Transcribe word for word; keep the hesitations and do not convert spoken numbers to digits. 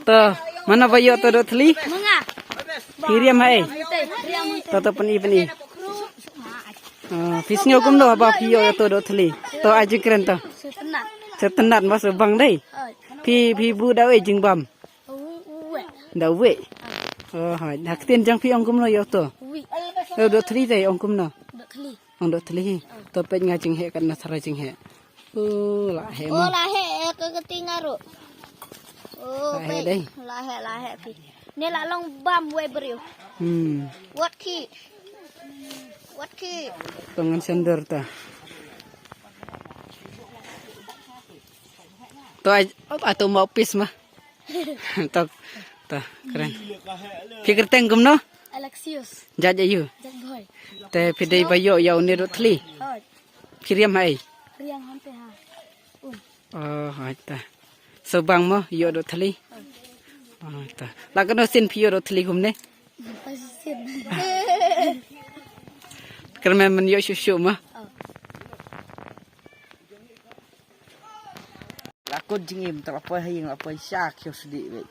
To, mano ba ïoh to doh thli? Manga. Phi riam ha ei? Te, riam te. To, to, pyni, pyni. Ah, phi sngew kumno haba phi ïoh to doh thli? To, ai jingkren to. Sngewtynnat. Sngewtynnat, mas bang dei. Oi. Phi, phi buh da ei jingbam? U, u, we. Da wei. Oh, hai. Ha ktien jong phi ong kumno ïoh to? Wi. Ïoh doh thli te ong kumno? Doh thli. Ong doh thli hi. To peit nga jingheh katno tharai jingheh. Oh, la heh mo. Oh, la heh, eh, ka kti nga ruh. Oh, la heh peit. Dei. La heh, la heh phi. Ne la long bam wei briew. Hmm. Wat ki. Wat ki. To ngan sender ta. To ai, ap ato ma opis ma. To, to, kren. Phi kyrteng kumno? Alexius. Jait aïu? Jait bhoi. Te phi dei ba ïoh ïa une doh thli. Hoi. Phi riam ha ei? Riam hangtei ha. Um. Oh, hoi ta. Sngewbang mo ïoh doh thli. Oh, ta. La katno sien phi ïoh doh thli kumne? Pasi sien. Kyrmen men ïoh shuh shuh mo. Oh. La kut jingim, te la poi ha ïing, la poi sha khiew sdih beit.